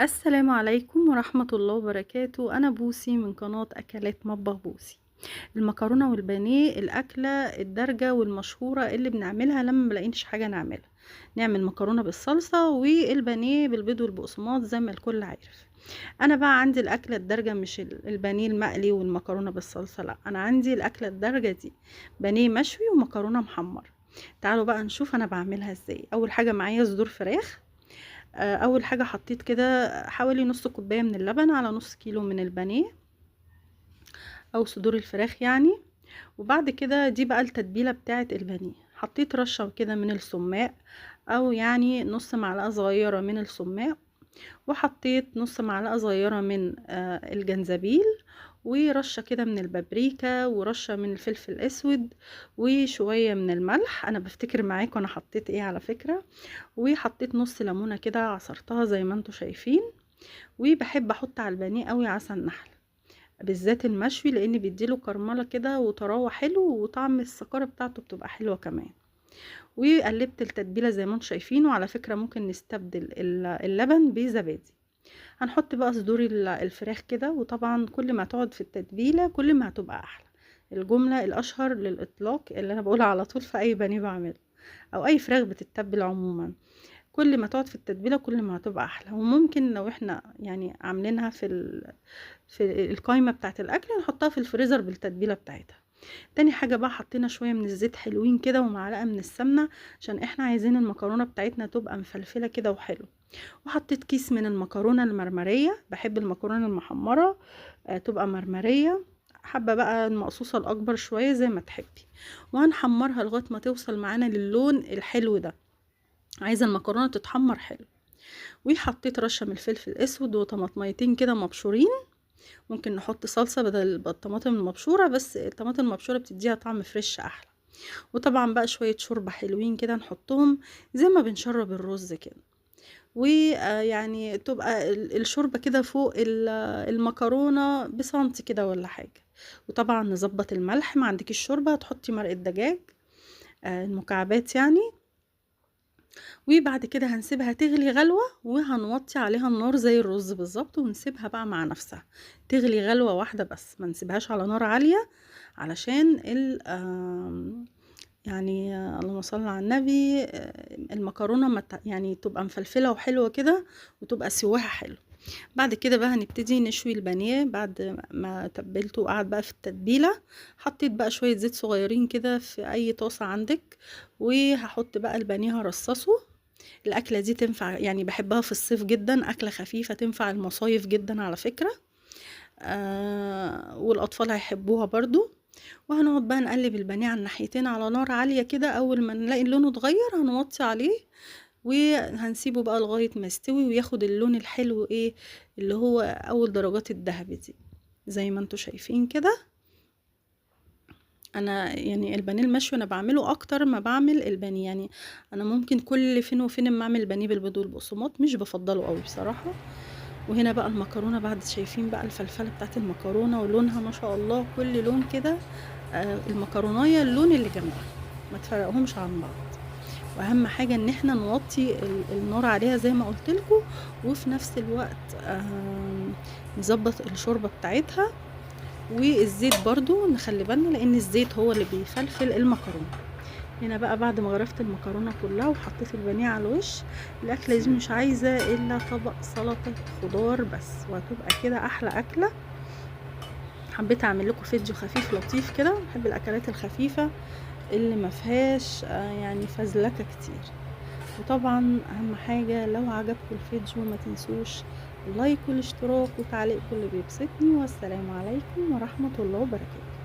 السلام عليكم ورحمة الله وبركاته. أنا بوسي من قناة أكلات مطبخ بوسي. المكرونة والبانيه الأكلة الدارجة والمشهورة اللي بنعملها لما ملاقينش حاجة نعملها، نعمل مكرونة بالصلصة والبانيه بالبيض والبقسماط زي ما الكل عارف. أنا بقى عندي الأكلة الدارجة مش البانيه المقلي والمكرونة بالصلصة، لا، أنا عندي الأكلة الدارجة دي بانيه مشوي ومكرونة محمرة. تعالوا بقى نشوف أنا بعملها إزاي. أول حاجة معايا صدور فراخ. اول حاجة حطيت كده حوالي نص كوباية من اللبن على نص كيلو من البانيه او صدور الفراخ يعني. وبعد كده دي بقى التتبيله بتاعه البانيه، حطيت رشه كده من السماق او يعني نص معلقه صغيرة من السماق، وحطيت نص معلقه صغيرة من الجنزبيل، ورشه كده من البابريكا، ورشه من الفلفل الاسود، وشوية من الملح. انا بفتكر معاكم انا حطيت ايه على فكرة. وحطيت نص ليمونه كده عصرتها زي ما انتم شايفين. وبحب احط على البانيه قوي عسل نحل، بالذات المشوي، لان بيديله كرمله كده وطراوه حلو، وطعم السكاره بتاعته بتبقى حلوة كمان. وقلبت التتبيله زي ما انتم شايفين. وعلى فكرة ممكن نستبدل اللبن بزبادي. هنحط بقى صدور الفراخ كده، وطبعا كل ما تقعد في التتبيله كل ما هتبقى احلى. الجملة الاشهر للاطلاق اللي انا بقولها على طول في اي بانيه بعمله او اي فراخ بتتبل عموما، كل ما تقعد في التتبيله كل ما هتبقى احلى. وممكن لو احنا يعني عاملينها في القايمة بتاعه الاكل نحطها في الفريزر بالتتبيله بتاعتها. تاني حاجة بقى حطينا شوية من الزيت حلوين كده ومعلقة من السمنة، عشان احنا عايزين المكرونه بتاعتنا تبقى مفلفله كده وحلو. وحطيت كيس من المكرونه المرمريه، بحب المكرونه المحمره تبقى مرمريه، حابة بقى المقصوصه الاكبر شوية زي ما تحبي. وهنحمرها لغاية ما توصل معانا للون الحلو ده، عايزه المكرونه تتحمر حلو. وحطيت رشه من الفلفل الاسود وطماطميتين كده مبشورين. ممكن نحط صلصه بدل الطماطم المبشوره، بس الطماطم المبشوره بتديها طعم فريش احلى. وطبعا بقى شوية شوربة حلوين كده نحطهم زي ما بنشرب الرز كده، ويعني تبقى الشوربة كده فوق المكرونه بسنتي كده ولا حاجة. وطبعا نظبط الملح، ما عندكيش شوربة هتحطي مرقه دجاج المكعبات يعني. وبعد كده هنسيبها تغلي غلوة، وهنوطي عليها النار زي الرز بالظبط، ونسيبها بقى مع نفسها تغلي غلوة واحدة بس، ما نسيبهاش على نار عالية علشان يعني اللهم صل على النبي المكرونة ما يعني تبقى مفلفلة وحلوة كده وتبقى سواها حلو. بعد كده بقى هنبتدي نشوي البانيه. بعد ما تبلته وقعد بقى في التتبيلة، حطيت بقى شوية زيت صغيرين كده في اي طاسة عندك، وهحط بقى البانيه هرصصه. الاكلة دي تنفع يعني بحبها في الصيف جدا، اكلة خفيفة تنفع المصايف جدا على فكرة، والاطفال هيحبوها برضو. وهنقعد بقى نقلب البانيه على الناحيتين على نار عالية كده، اول ما نلاقي لونه اتغير هنوطي عليه، وهنسيبه بقى لغاية ما يستوي وياخد اللون الحلو ايه اللي هو اول درجات الذهبي دي زي ما انتوا شايفين كده. انا يعني البانيه المشوي انا بعمله اكتر ما بعمل البانيه، يعني انا ممكن كل فين وفين ما اعمل بانيه بالبيض والبقسماط، مش بفضله قوي بصراحة. وهنا بقى المكرونة بعد شايفين بقى الفلفلة بتاعت المكرونة ولونها ما شاء الله، كل لون كده المكرونية اللون اللي جنبها ما تفرقهمش عن بعض. واهم حاجة ان احنا نوطي النار عليها زي ما قلت لكم، وفي نفس الوقت نظبط الشوربة بتاعتها. والزيت برضو نخلي بالنا لان الزيت هو اللي بيفلفل المكرونة. هنا بقى بعد ما غرفت المكرونة كلها وحطيت البانيه على الوش، الاكلة دي مش عايزة الا طبق سلطة خضار بس، وهتبقى كده احلى اكلة. حبيت اعمل لكم فيديو خفيف لطيف كده، بحب الاكلات الخفيفة اللي ما فيهاش يعني فزلكة كتير. وطبعا اهم حاجة لو عجبكم الفيديو ما تنسوش اللايك والاشتراك وتعليقكم اللي بيبسطني. والسلام عليكم ورحمة الله وبركاته.